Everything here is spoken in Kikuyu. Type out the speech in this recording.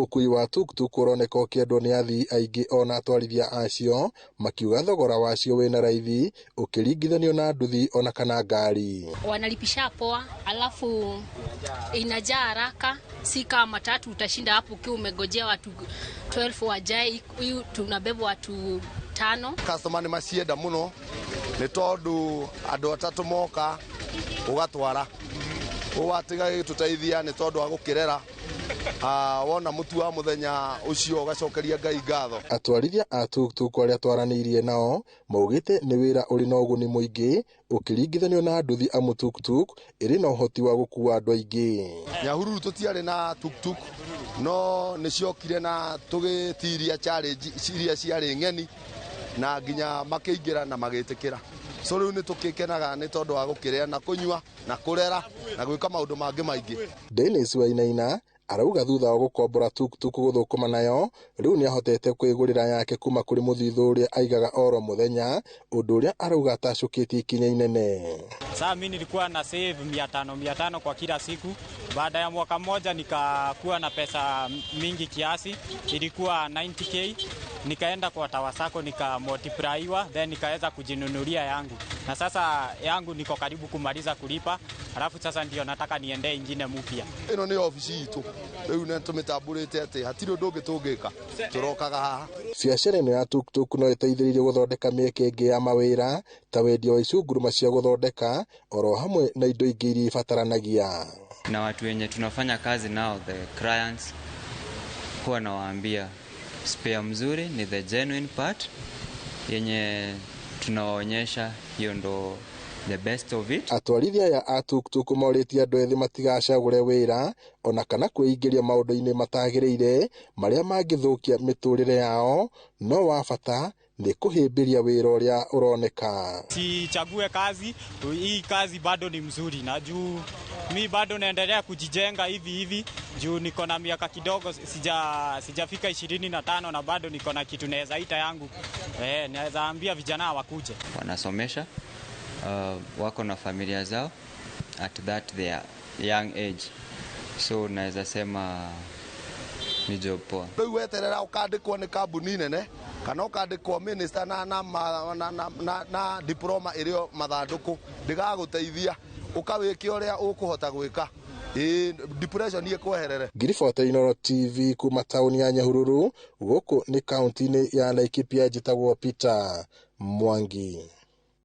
Ũkui wa tuktuk ũroneka ũkĩendwo nĩ athii aingĩ ona atwarithia acio makiuga thogora wacio wĩna raithi ũkĩringithanio na nduthi ona kana ngari. Wanalipisha poa, alafu inajaa haraka, si kama matatu utashinda hapo ukiwa umegojea watu 12 wajae. Hii tunabeba watu 5. Customer nĩ macienda mũno nĩ tondũ andũ atatũ moka ũgatwara ũgatiga gĩtũteithia nĩ tondũ wa gũkĩrera wona mũtu wa mũthenya ũcio ũgacokeria Ngai ngatho. Atwarithia a tuktuk arĩa twaranĩirie nao maugĩte nĩ wĩra ũrĩ na ũguni mũingĩ ũkĩringithanio na nduthi amu tuktuk ĩrĩ na ũhoti wa gũkua andũ aingĩ. Nyahururu tũtiarĩ na tuktuk no nĩ ciokire na tũgĩtiria challenge iria ciarĩ ng'eni na nginya makĩingĩra na magĩtĩkĩra. So rĩu nĩ tũkĩkenaga nĩ tondũ wa gũkĩrĩa na kũnyua na kũrera na gwĩka maũndũ mangĩ maingĩ. Dennis Wainaina arauga thutha wa gũkombora tuktuk gũthũkũma nayo rĩu nĩahotete kwĩgũrĩra yake kuma kũrĩ mũthithũ ũrĩa aigaga oro mũthenya, ũndũ ũrĩa arauga atacũkĩtie ikinya inene. Sasa mimi nilikuwa na save 500 500 kwa kila siku. Baada ya mwaka mmoja nikakuwa na pesa mingi kiasi, ilikuwa 90k. Nikaenda kwa Tower Sacco nikamultiplyiwa, then nikaweza kujinunulia yangu, na sasa yangu niko karibu kumaliza kulipa, alafu sasa ndio nataka niende ingine mpya. Ĩno nĩ obici itũ rĩu nĩ tũmĩtambũrĩte atĩ hatirĩ ũndũ ũngĩ tũngĩka, tũrokaga haha. Biacara ĩno ya tuktuk no ĩteithĩrĩirie gũthondeka mĩeke ĩngĩ ya mawĩra ta wendia wa icunguruma cia gũthondeka oro hamwe na indo ingĩ iria ibataranagia. Na watu wenye tunafanya kazi nao, the clients, huwa nawaambia spare mzuri ni the genuine part yenye tunawaonyesha, hiyo ndo the best of it. Atwarithia aya a tuktuk morĩtie andũ ethĩ matigacagũre wĩra ona kana kwĩingĩria maũndũ-inĩ matagĩrĩire marĩa mangĩthũkia mĩtũrĩre yao, no wa bata nĩ kũhĩmbĩria wĩra ũrĩa ũroneka. Sichague kazi, hii kazi bado ni mzuri na juu mi bado naendelea kujijenga hivi hivi juu niko na miaka kidogo, sijafika 25 na bado niko na kitu naweza ita yangu. Naweza ambia vijana wakuje. Wanasomesha, wako na familia zao at that their young age, so naweza sema ni job poa. Rĩu weterera ũkandĩkwo nĩ kambuni nene kana ũkandĩkwo minister na diploma ĩrĩ o mathandũkũ ndĩgagũteithia, ũkawĩke ũrĩa ũkũhota gwĩka. Depression ĩkweherere. Ngiribota Inooro TV kuma taũni ya Nyahururu, gũkũ nĩ kaunti-inĩ ya Laikipia, njĩtagwo Peter Mwangi.